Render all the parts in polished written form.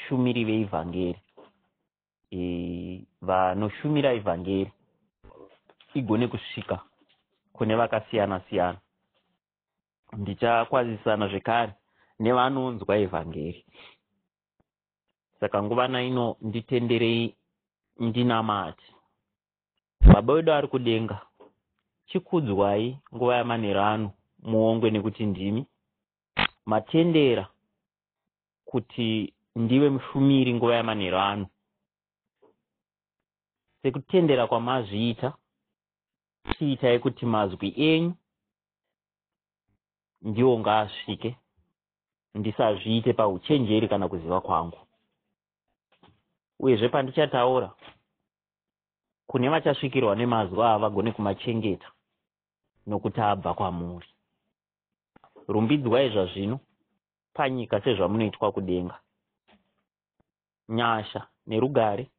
nevashumiri veivhangeri, vanoshumira ivhangeri igone kusvika kune vakasiyana siyana. Ndichakwazisana zvekare nevanonzwa ivhangeri. Saka nguvana ino nditenderei ndinamate. Baba wedu ari kudenga, chikudzwai nguva yamanheru ano, muongwe nekuti ndimi matendera kuti ndive mushumiri nguva yamanheru ano. Sekutendera kwamazviita, chiitai kuti mazwi enyu ndiwo ngaasvike, ndisazviite pauchenjeri kana kuziva kwangu. Uyezve pandichataura, kune vachasvikirwa nemazwi ava vagone kumachengeta nokuti abva kwamuri. Rumbidzwai zvazvino panyika sezvamunoitwa kudenga. Nyasha nerugare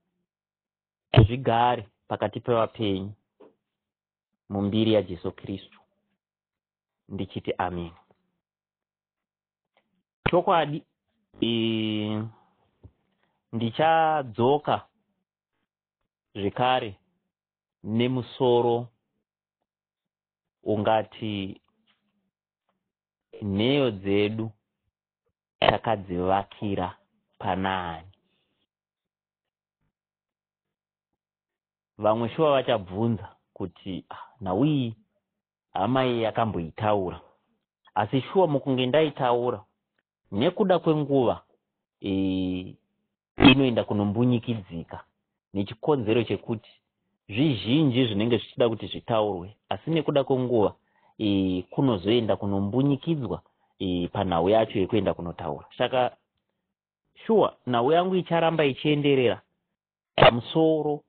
zvigare pakati pevapenyu mumbiri yaJesu Kristu, ndichiti ameni. Chokwadi, ndichadzoka zvekare nemusoro ungati nheyo dzedu takadzivakira panaani. Vamwe shuwa vachabvunza kuti nhau iyi hama iyi yakamboitaura, asi shuwa mukunge ndaitaura nekuda kwenguva inoenda kunombunyikidzika nechikonzero chekuti zvizhinji zvinenge zvichida kuti zvitaurwe, asi nekuda kwenguva kunozoenda kunombunyikidzwa panhau yacho yekuenda kunotaura. Saka shuwa nhau yangu icharamba ichienderera pamusoro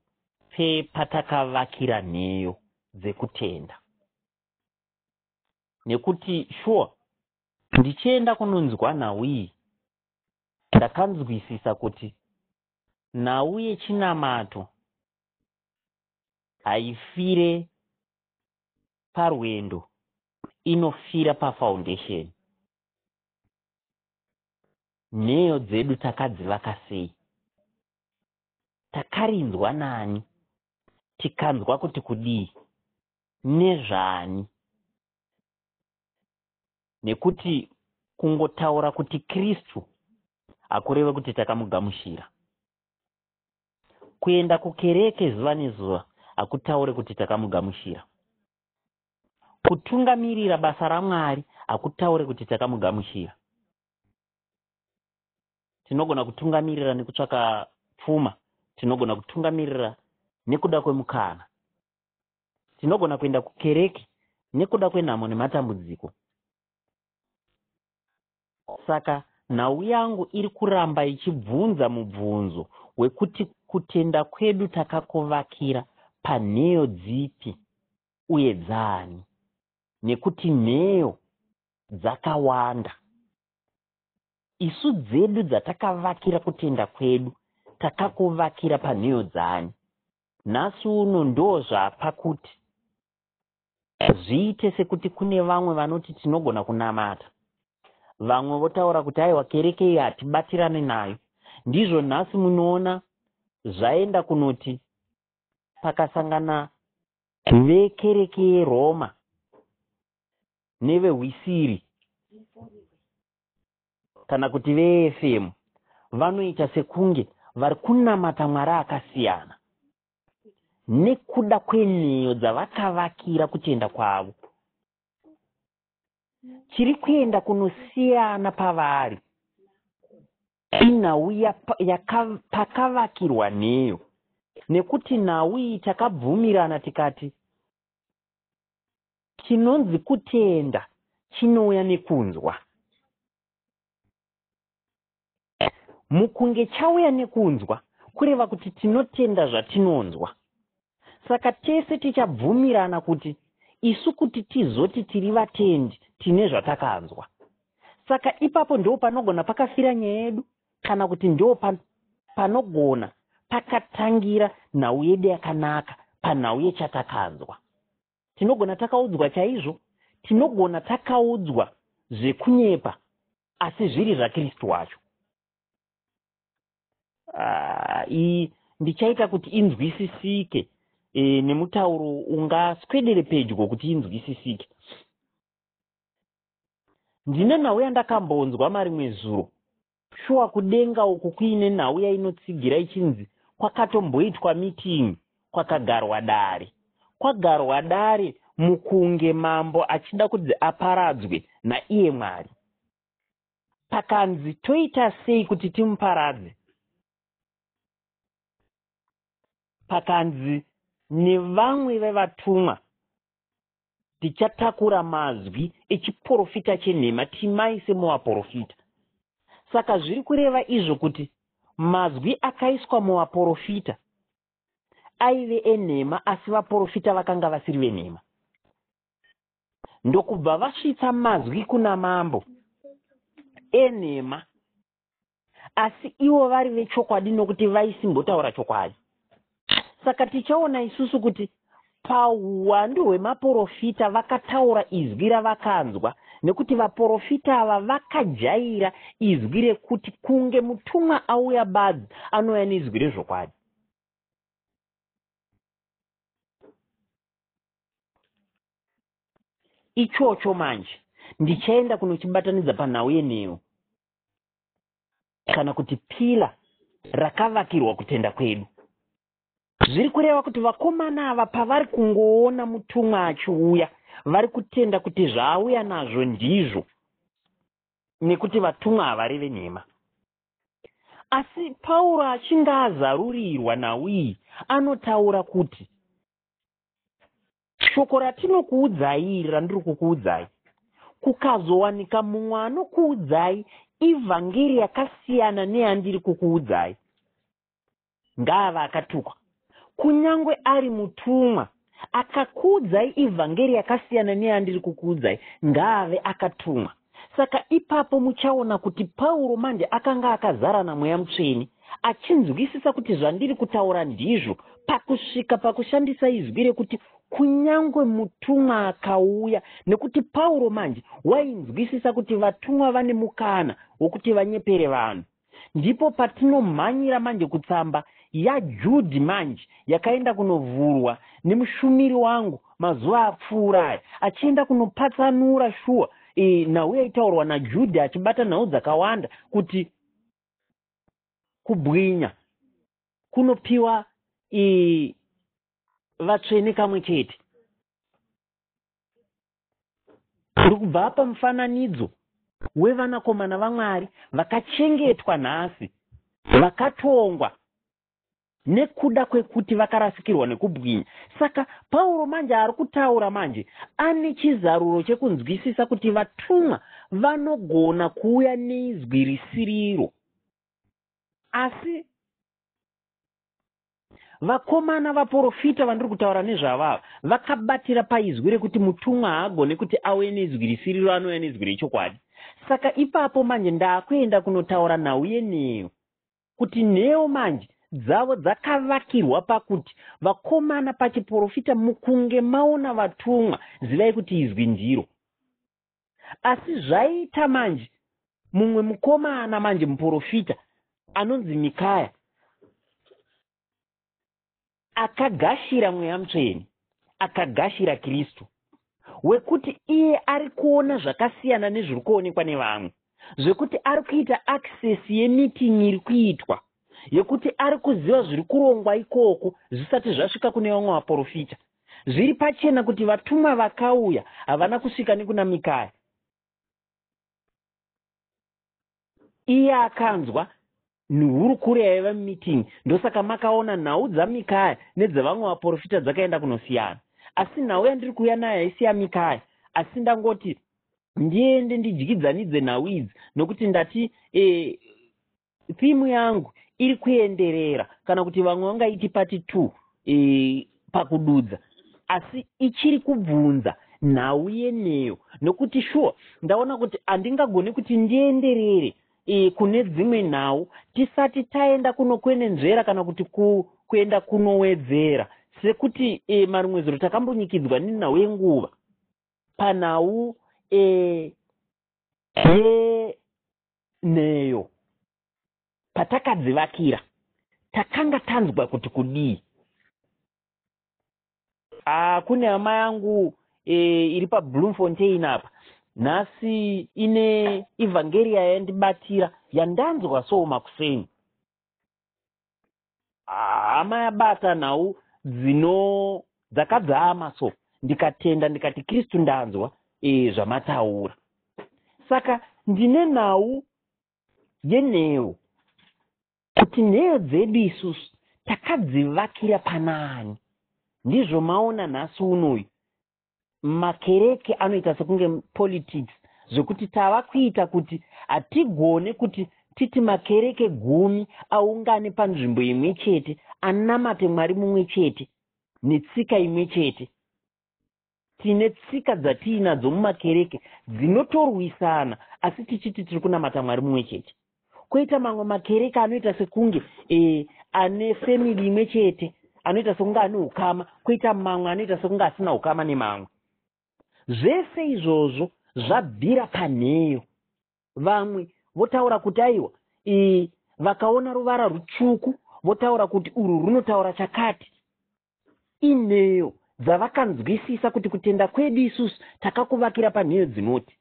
pepatakavakira nheyo dzekutenda, nekuti shuwa ndichienda kunonzwa nhau iyi ndakanzwisisa kuti nhau yechinamato haifire parwendo, inofira pafoundation. Nheyo dzedu takadzivaka sei? Takarinzwa nani? Tikanzwa kuti kudii? Nezvani? Nekuti kungotaura kuti Kristu hakureve kuti takamugamuchira. Kuenda kukereke zuva nezuva hakutaure kuti takamugamuchira. Kutungamirira basa raMwari hakutaure kuti takamugamuchira. Tinogona kutungamirira nekutsvaka pfuma, tinogona kutungamirira nekuda kwemukana, tinogona kuenda kukereke nekuda kwenhamo nematambudziko. Saka nhau yangu iri kuramba ichibvunza mubvunzo wekuti kutenda kwedu takakuvakira panheyo dzipi uye dzaani, nekuti nheyo dzakawanda. Isu dzedu dzatakavakira kutenda kwedu takakuvakira panheyo dzaani? Nhasi uno ndozvapa kuti zviite sekuti kune vamwe vanoti tinogona kunamata, vamwe votaura kuti aiwa kereke iyi hatibatirane nayo. Ndizvo nhasi munoona zvaenda kunoti pakasangana vekereke yeRoma nevehwisiri kana kuti veFM, vanoita sekunge vari kunamata Mwari akasiyana nekuda kwenheyo dzavakavakira kutenda kwavo. Chiri kuenda kunosiyana pavari inhau pakavakirwa nheyo, nekuti nhau iyi takabvumirana tikati chinonzi kutenda chinouya nekunzwa. Mukunge chauya nekunzwa, kureva kuti tinotenda zvatinonzwa. Saka tese tichabvumirana kuti isu kuti tizoti tiri vatendi tine zvatakanzwa. Saka ipapo ndo panogona pakafira nyaya yedu, kana kuti ndo panogona pakatangira nhau yedu yakanaka panhau yechatakanzwa. Tinogona takaudzwa chaizvo, tinogona takaudzwa zvekunyepa, asi zviri zvaKristu wacho. Ndichaita kuti inzwisisike nemutauro ungaswedere pedyo kuti inzwisisike. Ndine nhau yandakambonzwa marimwe zuro. Shuwa kudenga uku kuine nhau yainotsigira ichinzi kwakatomboitwa meeting, kwakagarwa dare. Kwagarwa dare mukunge mambo achida kuti aparadzwe naiye Mwari. Pakanzi toita sei kuti timuparadze? Pakanzi nevamwe vevatumwa tichatakura mazwi echiprofita chenhema timaise muvaprofita. Saka zviri kureva izvo kuti mazwi akaiswa muvaprofita aive enhema, asi vaprofita vakanga vasiri venhema. Ndokubva vasvitsa mazwi kuna mambo enhema, asi ivo vari vechokwadi nokuti vaisimbotaura chokwadi. Saka tichaona isusu kuti pauwandu hwemaprofita vakataura izwi ravakanzwa, nekuti vaprofita ava vakajaira izwi rekuti kunge mutumwa auya badzi anouya neizwi rezvokwadi. Ichocho manje ndichaenda kunochibatanidza panhau yenheo, kana kuti pila rakavakirwa kutenda kwedu. Zviri kureva kuti vakomana ava pavari kungoona mutumwa achiuya, vari kutenda kuti zvaauya nazvo ndizvo, nekuti vatumwa havareve nhema. Asi Pauro achinge azarurirwa nhau iyi, anotaura kuti shoko ratinokuudzai iri randiri kukuudzai, kukazowanika mumwe anokuudzai ivhangeri yakasiyana neyandiri kukuudzai, ngaava akatukwa. Kunyangwe ari mutumwa akakuudzai ivhangeri yakasiyana neyandiri kukuudzai, ngaave akatumwa. Saka ipapo muchaona kuti Pauro manje akanga akazara naMweya Mutsvene, achinzwisisa kuti zvandiri kutaura ndizvo, pakusvika pakushandisa izwi rekuti kunyangwe mutumwa akauya, nekuti Pauro manje wainzwisisa kuti vatumwa vane mukana wokuti vanyepere vanhu. Ndipo patinomhanyira manje kutsamba yaJudhi manje yakaenda kunovhurwa nemushumiri wangu mazuva apfuura aya, achienda kunopatsanura shuwa nhau yaitaurwa naJudhi, achibata nhau dzakawanda kuti kubwinya kunopiwa vatsvene kamwe chete. Uri kubva apa mufananidzo wevanakomana vaMwari vakachengetwa nhasi, vakatongwa nekuda kwekuti vakarasikirwa nekubwinya. Saka Pauro manje ari kutaura manje ane chizaruro chekunzwisisa kuti vatumwa vanogona kuuya neizwi risiriro. Asi vakomana vaprofita vandiri kutaura nezvavo ava vakabatira paizwi rekuti mutumwa haagone kuti auye neizwi risiriro, anouya neizwi rechokwadi. Saka ipapo manje ndaakuenda kunotaura nhau yenheo, kuti nheo manje dzavo dzakavakirwa pakuti vakomana pachiprofita mukunge maona vatumwa, zivai kuti izwi ndiro. Asi zvaita manje mumwe mukomana manje muprofita anonzi Mikaya akagashira Mweya Mutsvene, akagashira Kristu, wekuti iye ari kuona zvakasiyana nezviri kuonekwa nevamwe, zvekuti ari kuita access yemeeting iri kuitwa, yekuti ari kuziva zviri kurongwa ikoko zvisati zvasvika kune vamwe vaprofita. Zviri pachena kuti vatumwa vakauya havana kusvika nekuna Mikaya. Iye akanzwa hurukuro yaiva mumeeting, ndosaka makaona nhau dzaMikaya nedzevamwe vaprofita dzakaenda kunosiyana. Asi nhau yandiri kuuya nayo haisi yaMikaya, asi ndangoti ndiende ndidyidzanidze nhau idzi, nokuti ndati theme yangu iri kuenderera, kana kuti vamwe vangaiti part 2 pakududza, asi ichiri kubvunza nhau yeneyo, nokuti sure ndaona kuti handingagoni kuti ndienderere kune dzimwe nhau tisati taenda kunokwenenzvera kana kuti kuenda kunowedzera, sekuti marimwe zuro takambonyikidzwa nenhau yenguva panhau yenheyo patakadzivakira. Takanga tanzwa kuti kudii? Kune hama yangu iri paBloemfontein apa nhasi ine ivhangeri yayandibatira yandanzwa so makuseni. Hama yabata nhau dzino dzakadzama so, ndikatenda ndikati Kristu ndanzwa zvamataura. Saka ndine nhau yenheyo, kuti nheyo dzedu isusu takadzivakira panaani. Ndizvo maona nhasi unoyu makereke anoita sekunge politics, zvekuti tava kuita kuti hatigone kuti titi makereke 10 aungane panzvimbo imwe chete, anamate Mwari mumwe chete netsika imwe chete. Tine tsika dzatiinadzo mumakereke dzinotorwisana, asi tichiti tiri kunamata Mwari mumwe chete. Kwoita mamwe makereke anoita sekunge ane family imwe chete, anoita sekunge ane ukama, kwoita mamwe anoita sekunge asina ukama nemamwe. Zvese izvozvo zvabvira panheyo. Vamwe votaura kuti aiwa, vakaona ruvara rutsvuku votaura kuti urwu runotaura chakati. Inheyo dzavakanzwisisa kuti kutenda kwedu isusu takakuvakira panheyo dzinoti.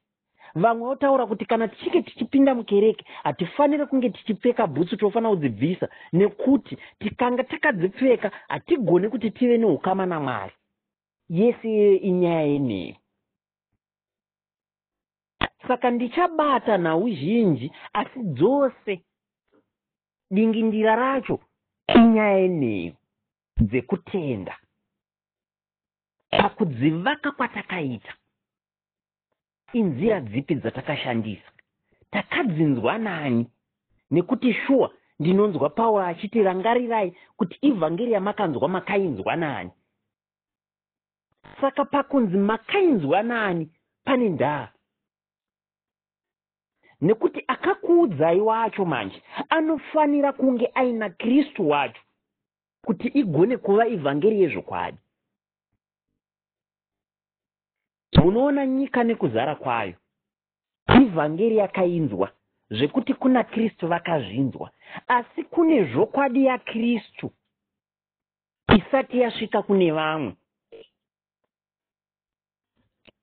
Vamwe votaura kuti kana tichinge tichipinda mukereke hatifaniri kunge tichipfeka bhutsu, tofanira kudzibvisa nekuti tikanga takadzipfeka hatigoni kuti tive neukama naMwari. Yese iyoyo inyaya yenheyo. Saka ndichabata nhau zhinji, asi dzose dingindira racho inyaya yenheyo dzekutenda pakudzivaka kwatakaita. Inzira dzipi dzatakashandisa? Takadzinzwa nani? Nekuti shuwa ndinonzwa Pauro achiti rangarirai kuti ivhangeri yamakanzwa makainzwa nani. Saka pakunzi makainzwa nani pane ndaa. Nekuti akakuudzai wacho manje anofanira kunge aina Kristu wacho kuti igone kuva ivhangeri yezvokwadi. Munoona nyika nekuzara kwayo, ivhangeri yakainzwa zvekuti kuna Kristu vakazvinzwa, asi kune zvokwadi yaKristu isati yasvika kune vamwe.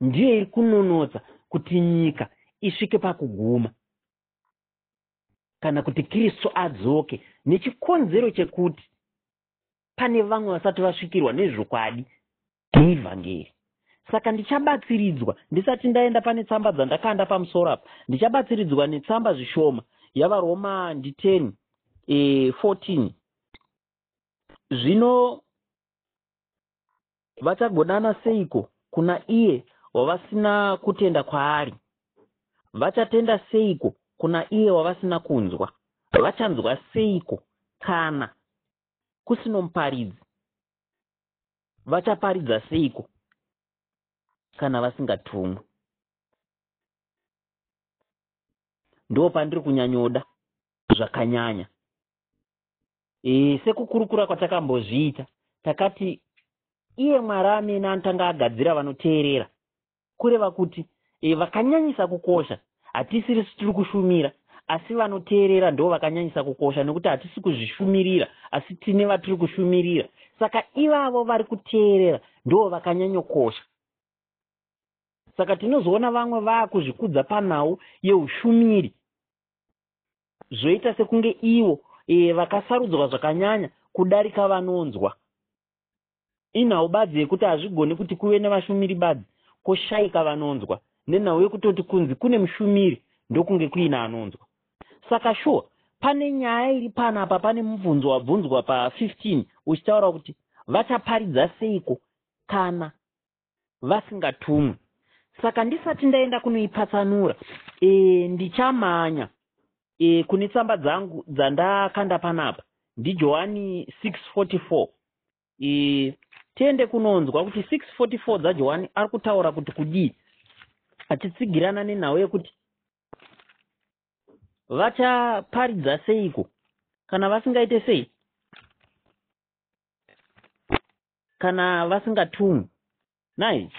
Ndiyo iri kunonotsa kuti nyika isvike pakuguma, kana kuti Kristu adzoke, nechikonzero chekuti pane vamwe vasati vasvikirwa nezvokwadi neivhangeri. Saka ndichabatsiridzwa ndisati ndaenda pane tsamba dzandakanda pamusoro apa, ndichabatsiridzwa netsamba zvishoma yavaRoma ndi 10 14. Zvino vachagodana seiko kuna iye wavasina kutenda kwaari? Vachatenda seiko kuna iye wavasina kunzwa? Vachanzwa seiko kana kusino muparidzi? Vachaparidza seiko kana vasingatumwi? Ndo pandiri kunyanyoda zvakanyanya. Sekukurukura kwatakambozviita, takati iye Mwari amene anotanga agadzira vanoteerera. Kureva kuti vakanyanyisa kukosha hatisiri tiri kushumira, asi vanoteerera ndo vakanyanyisa kukosha, nekuti hatisi kuzvishumirira, asi tine vatiri kushumirira. Saka ivavo vari kuteerera ndo vakanyanyokosha. Saka tinozoona vamwe vaakuzvikudza panhau yeushumiri, zvoita sekunge ivo vakasarudzwa zvakanyanya kudarika vanonzwa. Inhau badzi yekuti hazvigoni kuti kuve nevashumiri badzi koshaika vanonzwa, nenhau yekutoti kunzi kune mushumiri ndokunge kuina anonzwa. Saka sure pane nyaya iri panapa, pane mubvunzo wabvunzwa pa15 uchitaura kuti vachaparidza seiko kana vasingatumwi. Saka ndisati ndaenda kunoipatsanura, ndichamanya kune tsamba dzangu dzandakanda panapa ndiJohani 6:44. Tiende kunonzwa kuti 6:44 dzaJohani ari kutaura kuti kudii, achitsigirana nenhau yekuti vachaparidza seiko kana vasingaite sei, kana vasingatumwi. Nai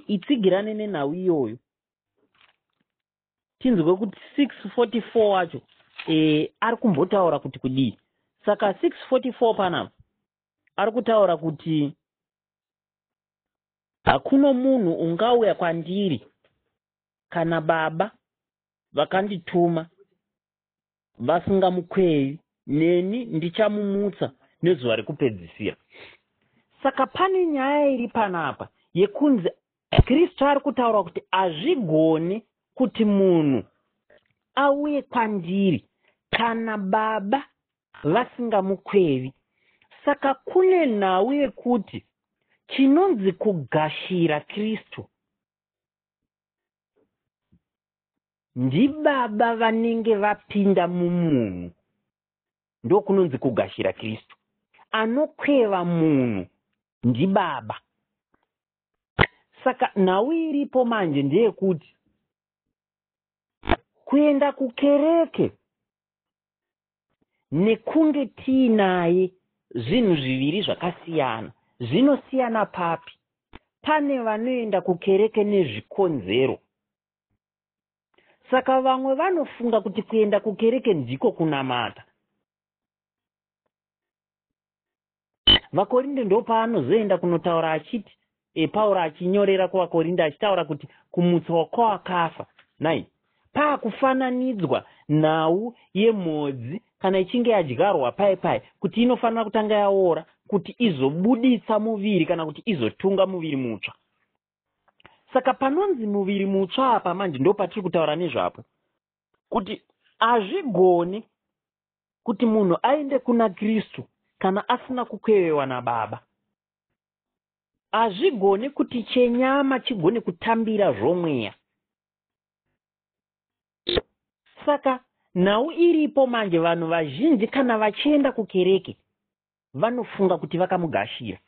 itsigirane nenhau iyoyo, tinzwe kuti 6:44 wacho Ari kumbotaura kuti kudii. Saka 644 panapa ari kutaura kuti hakuno munhu ungauya kwandiri kana Baba vakandituma vasingamukwevi, neni ndichamumutsa nezuva rekupedzisira. Saka pane nyaya iri panapa yekunzi Kristu ari kutaura kuti hazvigoni kuti munhu auye kwandiri kana Baba vasingamukwevi. Saka kune nhau yekuti chinonzi kugashira Kristu ndibaba vanenge vapinda mumunhu, ndokunonzi kugashira Kristu. Anokweva munhu ndibaba. Saka nhau iripo manje ndeyekuti kuenda kukereke nekunge tiinaye zvinhu zviviri zvakasiyana. Zvinosiyana papi? Pane vanoenda kukereke nezvikonzero. Saka vamwe vanofunga kuti kuenda kukereke ndiko kunamata. VaKorinde ndopaanozoenda kunotaura achiti, Pauro achinyorera kuvaKorinde achitaura kuti kumutswa kwawakafa nhai paakufananidzwa nhau yemhodzi kana ichinge yadyarwa pai pai kuti inofanira kutanga yaora kuti izobuditsa muviri kana kuti izotunga muviri mutsva. Saka panonzi muviri mutsva apa manje ndopatiri kutaura nezvapo kuti hazvigoni kuti munhu aende kuna Kristu kana asina kukwevewa naBaba. Hazvigoni kuti chenyama chigone kutambira zvomweya. Saka nhau iripo manje, vanhu vazhinji kana vachienda kukereke vanofunga kuti vakamugashira.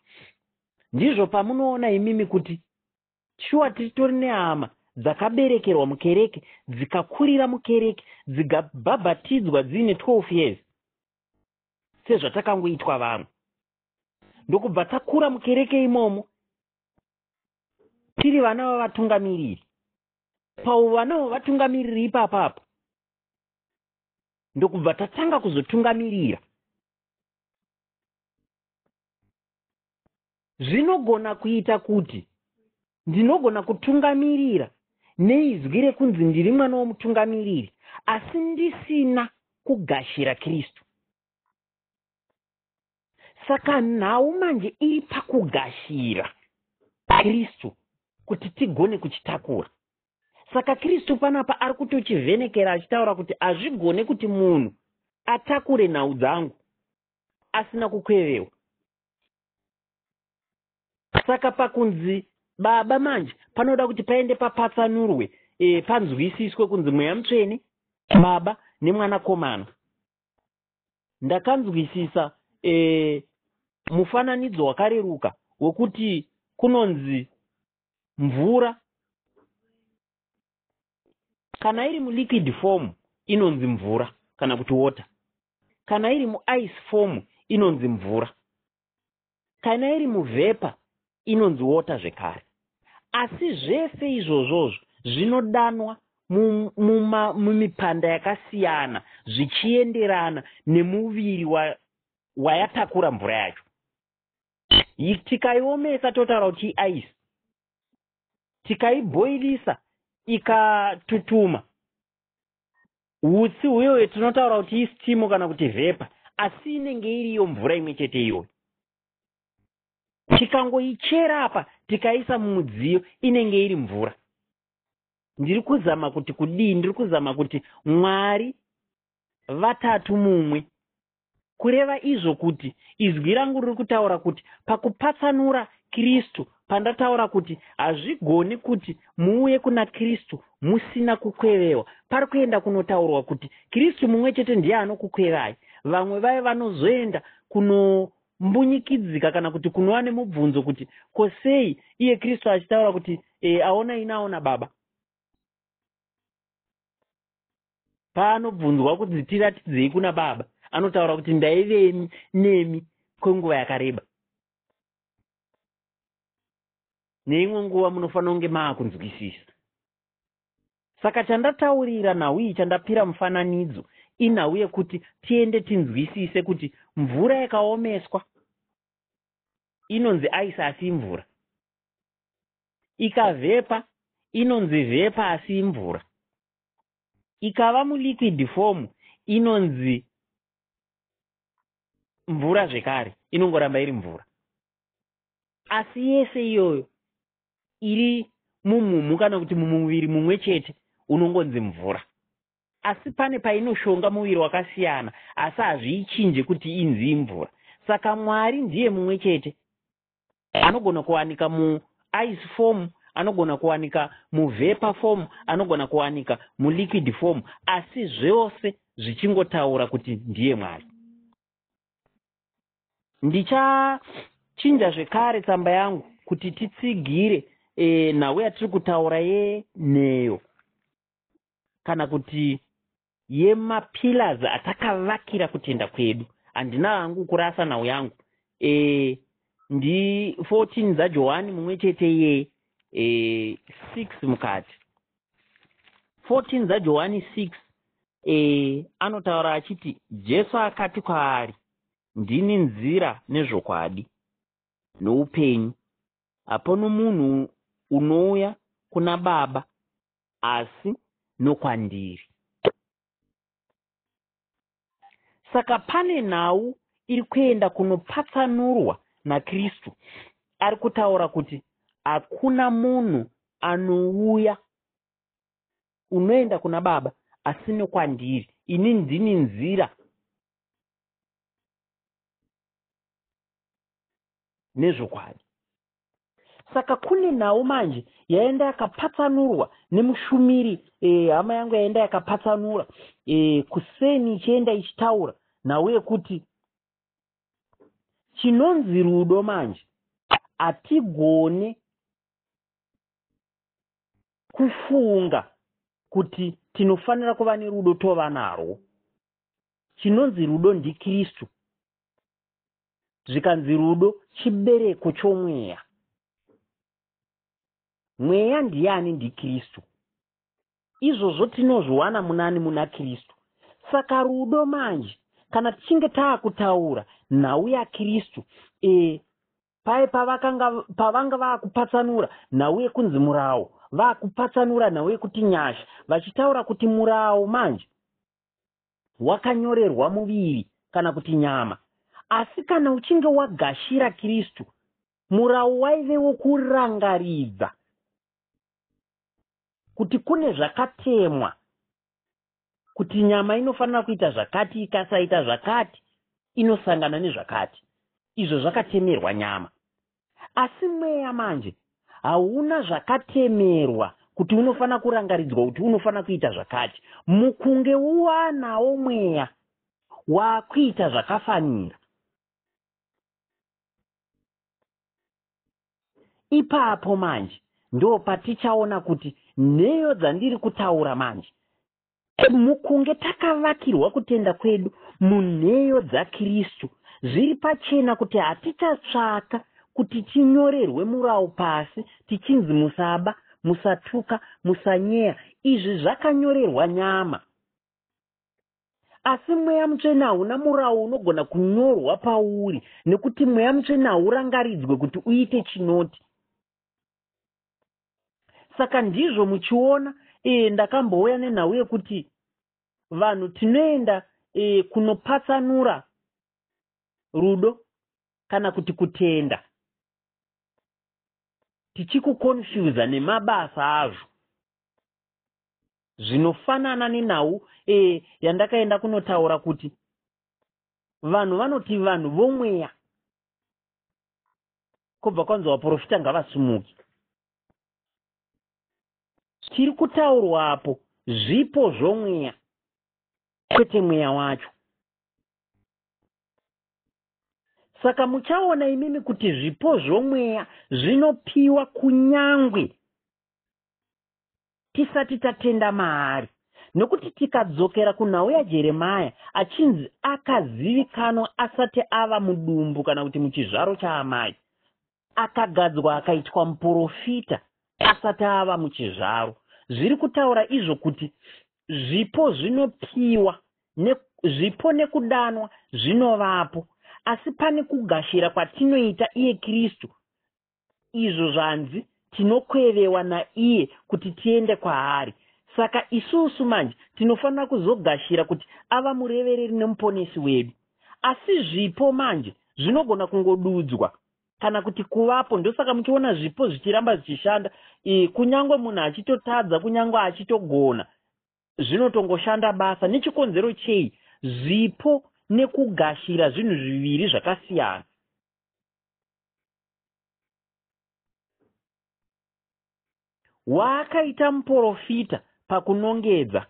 Ndizvo pamunoona imimi kuti shuwa titori nehama dzakaberekerwa mukereke, dzikakurira mukereke, dzikabhabhatidzwa dziine 12 years sezvatakangoitwa vamwe, ndokubva takura mukereke imomo tiri vana vavatungamiriri. Pauvana hwevatungamiriri ipapapo ndokubva tatanga kuzotungamirira. Zvinogona kuita kuti ndinogona kutungamirira neizwi rekunzi ndiri mwana womutungamiriri asi ndisina kugashira Kristu. Saka nhau manje iri pakugashira Kristu kuti tigone kuchitakura. Saka Kristu panapa ari kutochivhenekera achitaura kuti hazvigone kuti munhu atakure nhau dzangu asina kukwevewa. Saka pakunzi Baba manje panoda kuti paende papatsanurwe, panzwisiswe kunzi Mweya Mutsvene, Baba neMwanakomana. Ndakanzwisisa mufananidzo wakareruka wekuti kunonzi mvura kana iri muliquid form inonzi mvura kana kuti water, kana iri muice form inonzi mvura, kana iri muvhepa inonzi water zvekare. Asi zvese izvozvozvo zvinodanwa mumipanda yakasiyana zvichienderana nemuviri wayatakura mvura yacho. Tikaiomesa totaura kuti iice, tikaibhoilisa ikatutuma utsi huyoyo tinotaura kuti isteam kana kuti vapor, asi inenge iriyo mvura imwe chete iyoyo. Tikangoichera apa tikaisa mumudziyo inenge iri mvura. Ndiri kuzama kuti kudii? Ndiri kuzama kuti Mwari vatatu mumwe. Kureva izvo kuti izwi rangu riri kutaura kuti pakupatsanura Kristu, pandataura kuti hazvigoni kuti muuye kuna Kristu musina kukwevewa, pari kuenda kunotaurwa kuti Kristu mumwe chete ndiye anokukwevai. Vamwe vaye vanozoenda kunombunyikidzika kana kuti kunova nemubvunzo kuti ko sei iye Kristu achitaura kuti aona ini aona Baba. Paanobvunzwa kuti tiratidzei kuna Baba, anotaura kuti ndaive nemi kwenguva yakareba. Neimwe nguva munofanira kunge maakunzwisisa. Saka chandataurira nhau iyi, chandapira mufananidzo, Inhau yekuti tiende tinzwisise kuti mvura yakaomeswa inonzi aisi asi imvura, ikavhepa inonzi vhepa asi imvura, ikava muliquid form inonzi mvura zvekare, inongoramba iri mvura. Asi yese iyoyo iri mumhumhu kana kuti mumuviri mumwe chete unongonzi mvura. Asi pane painoshonga muviri wakasiyana, asi hazviichinje kuti inzi imvura. Saka Mwari ndiye mumwe chete, anogona kuwanika muice form, anogona kuwanika muvapor form, anogona kuwanika muliquid form, asi zvose zvichingotaura kuti ndiye Mwari. Ndichachinja zvekare tsamba yangu kuti titsigire nhau yatiri kutaura yenheyo kana kuti yemapillars atakavakira kutenda kwedu. Handina hangu kurasa nhau yangu. Ndi 14 dzaJohani mumwe chete iyeye, 6 mukati. 14 dzaJohani 6 anotaura achiti Jesu akati kwaari, ndini nzira nezvokwadi noupenyu, hapano munhu unouya kuna Baba asi nokwandiri. Saka pane nhau iri kuenda kunopatsanurwa naKristu. Ari kutaura kuti hakuna munhu anouya unoenda kuna Baba asi nokwandiri. Ini ndini nzira nezvokwadi. Saka kune nhau manje yaenda yakapatsanurwa nemushumiri, hama yangu yaenda yakapatsanura kuseni ichienda ichitaura nhau yekuti chinonzi rudo manje hatigone kufunga kuti tinofanira kuva nerudo tova narwo. Chinonzi rudo ndiKristu. Zvikanzi rudo chibereko chomweya. Mweya ndiani? NdiKristu. Izvozvo tinozviwana munani? Muna Kristu. Saka rudo manje kana tichinge taakutaura nhau yaKristu, paye pavanga vaakupatsanura nhau yekunzi murawo, vaakupatsanura nhau yekuti nyasha, vachitaura kuti murawo manje wakanyorerwa muviri kana kuti nyama. Asi kana uchinge wagashira Kristu, murawo waive wokurangaridza kuti kune zvakatemwa, kuti nyama inofanira kuita zvakati, ikasaita zvakati inosangana nezvakati, izvo zvakatemerwa nyama. Asi mweya manje hauna zvakatemerwa kuti unofanira kurangaridzwa kuti unofanira kuita zvakati. Mukunge uwanawo mweya wakuita zvakafanira, ipapo manje ndo patichaona kuti nheyo dzandiri kutaura manje, mukunge takavakirwa kutenda kwedu munheyo dzaKristu, zviri pachena kuti hatichatsvaka kuti tinyorerwe murawo pasi tichinzi musaba, musatuka, musanyeya. Izvi zvakanyorerwa nyama. Asi mweya mutsvene hauna murawo unogona kunyorwa pauri, nekuti mweya mutsvene haurangaridzwe kuti uite chinoti. Saka ndizvo muchiona ndakambouya nenhau yekuti vanhu tinoenda kunopatsanura rudo kana kuti kutenda, tichikukonfuza nemabasa azvo. Zvinofanana nenhau yandakaenda kunotaura kuti vanhu vanoti vanhu vomweya, kobva kwanzi vaprofita ngavasimuke. Chiri kutaurwapo zvipo zvomweya, kwete mweya wacho. Saka muchaona imimi kuti zvipo zvomweya zvinopiwa kunyangwe tisati tatenda maari. Nokuti tikadzokera kunhau yaJeremia achinzi akazivikanwa asati ava mudumbu kana kuti muchizvaro chaamai, akagadzwa akaitwa muprofita asati ava muchizvaro. Zviri kutaura izvo kuti zvipo zvinopiwa. Ne, zvipo nekudanwa zvinovapo, asi pane kugashira kwatinoita iye Kristu, izvo zvanzi tinokwevewa naiye kuti tiende kwaari. Saka isusu manje tinofanira kuzogashira kuti ava murevereri nemuponesi wedu. Asi zvipo manje zvinogona kungodudzwa kana kuti kuvapo. Ndosaka muchiona zvipo zvichiramba zvichishanda e, kunyange munhu achitotadza, kunyange achitogona, zvinotongoshanda basa. Nechikonzero chei? Zvipo nekugashira zvinhu zviviri zvakasiyana. Waakaita muporofita pakunongedza,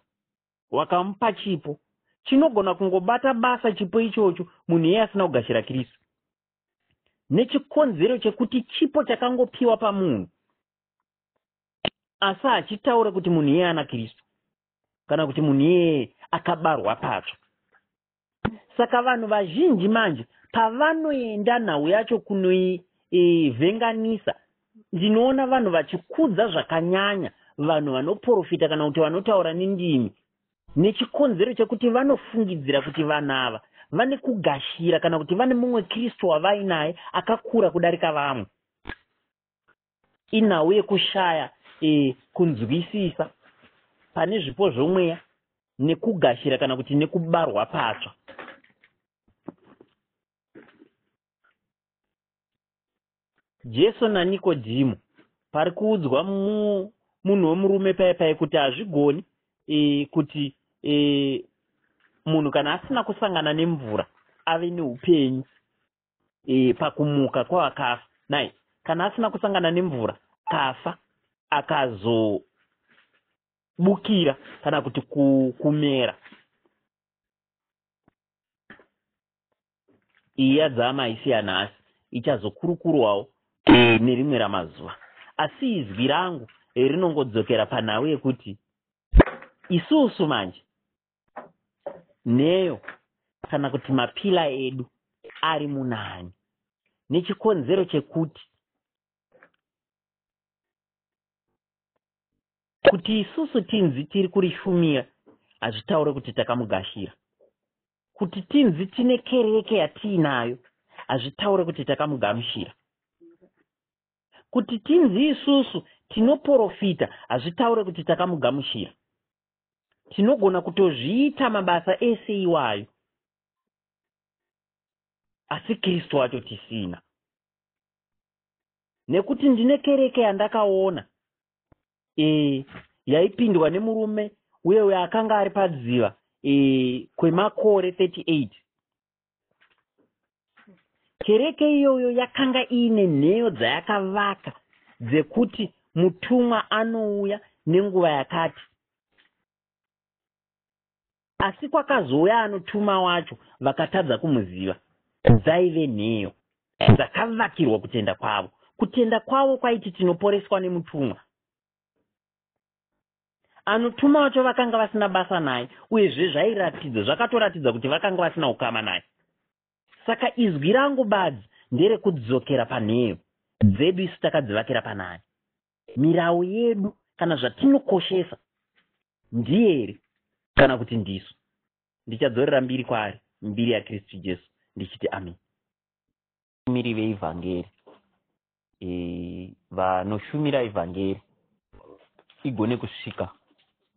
wakamupa chipo. Chinogona kungobata basa chipo ichocho munhu iyeye asina kugashira Kristu. Nechikonzero chekuti chipo chakangopiwa pamunhu asi hachitaure kuti munhu iyeye ana Kristu kana kuti munhu iyeye akabarwa patsva. Saka vanhu vazhinji manje pavanoenda nhau yacho kunoivhenganisa, ndinoona vanhu vachikudza zvakanyanya vanhu vanoprofita kana kuti vanotaura nendimi nechikonzero chekuti vanofungidzira kuti vanhu ava vane kugashira kana kuti vane mumwe Kristu wavainaye akakura kudarika vamwe. Inhau yekushaya e, kunzwisisa pane zvipo zvomweya nekugashira kana kuti nekubarwa patsva. Jesu naNikodhimo pari kuudzwa munhu wemurume paye paye kuti hazvigoni e, kuti e, munhu kana asina kusangana nemvura ave neupenyu e, pakumuka kwavakafa nai kana asina kusangana nemvura kafa akazobukira kana kuti kumera iyi yadzama haisi yanhasi ichazokurukurwawo e, nerimwe ramazuva asi izwi rangu rinongodzokera panhau yekuti isusu manje Nheyo kana kuti mapila edu ari munani nechikonzero chekuti kuti isusu tinzi tiri kurishumira hazvitaure kuti takamugashira. Kuti tinzi tine kereke yatiinayo hazvitaure kuti takamugamuchira. Kuti tinzi isusu tinoporofita hazvitaure kuti takamugamuchira. Tinogona kutozviita mabasa ese iwayo asi Kristu wacho tisina. Nekuti ndine kereke yandakaona e, yaipindwa nemurume uye uyo akanga ari padziva e, kwemakore 38. Kereke iyoyo yakanga iine nheyo dzayakavaka dzekuti mutumwa anouya nenguva yakati. Asi kwakazouya anotuma wacho vakatadza kumuziva. Dzaive nheyo dzakavakirwa kutenda kwavo. Kutenda kwavo kwaiti tinoporeswa nemutumwa. Anotuma wacho vakanga vasina basa naye uyezve zvairatidza zvakatoratidza kuti vakanga vasina ukama naye. Saka izwi rangu badzi nderekudzokera panheyo dzedu isu takadzivakira panani. Mirawu yedu kana zvatinokoshesa ndiye here kana kuti ndisu? Ndichadzorera mbiri kwaari, mbiri yaKristu Jesu, ndichiti Ameni. Vashumiri veivhangeri e, vanoshumira ivhangeri igone kusvika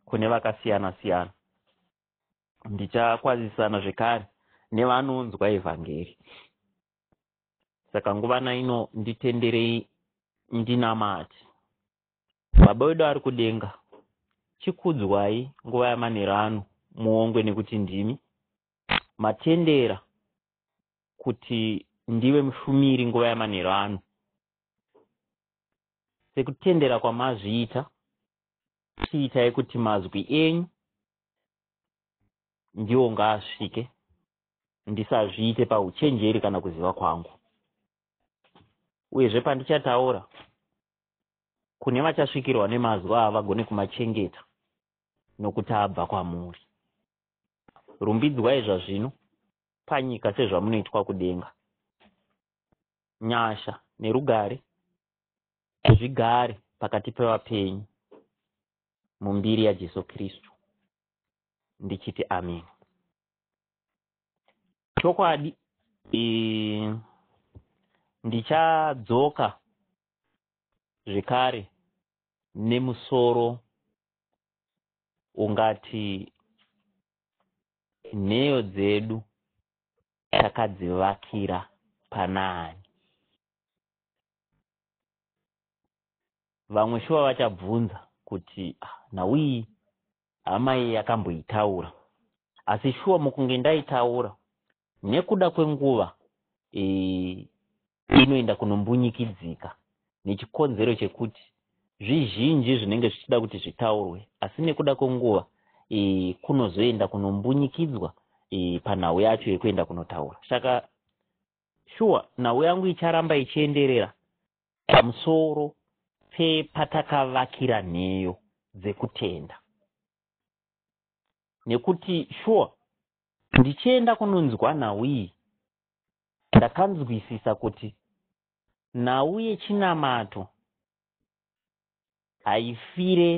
kune vakasiyana siyana. Ndichakwazisana zvekare nevanonzwa ivhangeri. Saka nguvana ino nditenderei ndinamate. Baba wedu ari kudenga, chikudzwai nguva yamanheru ano muongwe nekuti ndimi matendera kuti ndive mushumiri nguva yamanheru ano. Sekutendera kwamazviita, chiitai kuti mazwi enyu ndiwo ngaasvike, ndisazviite pauchenjeri kana kuziva kwangu. Uyezve pandichataura, kune vachasvikirwa nemazwi ava vagone kumachengeta nokuti abva kwamuri. Rumbidzwai zvazvino panyika sezvamunoitwa kudenga. Nyasha nerugare zvigare pakati pevapenyu mumbiri yaJesu Kristu. Ndichiti ameni. Chokwadi ndichadzoka zvekare nemusoro ungati nheyo dzedu takadzivakira panaani. Vamwe shuwa vachabvunza kuti nhau iyi hama iyi yakamboitaura, asi shuwa mukunge ndaitaura nekuda kwenguva inoenda kunombunyikidzika nechikonzero chekuti zvizhinji zvinenge zvichida kuti zvitaurwe, asi nekuda kwenguva kunozoenda kunombunyikidzwa panhau yacho yekuenda kunotaura. Saka shuwa nhau yangu icharamba ichienderera pamusoro pepatakavakira nheyo dzekutenda, nekuti shuwa ndichienda kunonzwa nhau iyi ndakanzwisisa kuti nhau yechinamato haifire.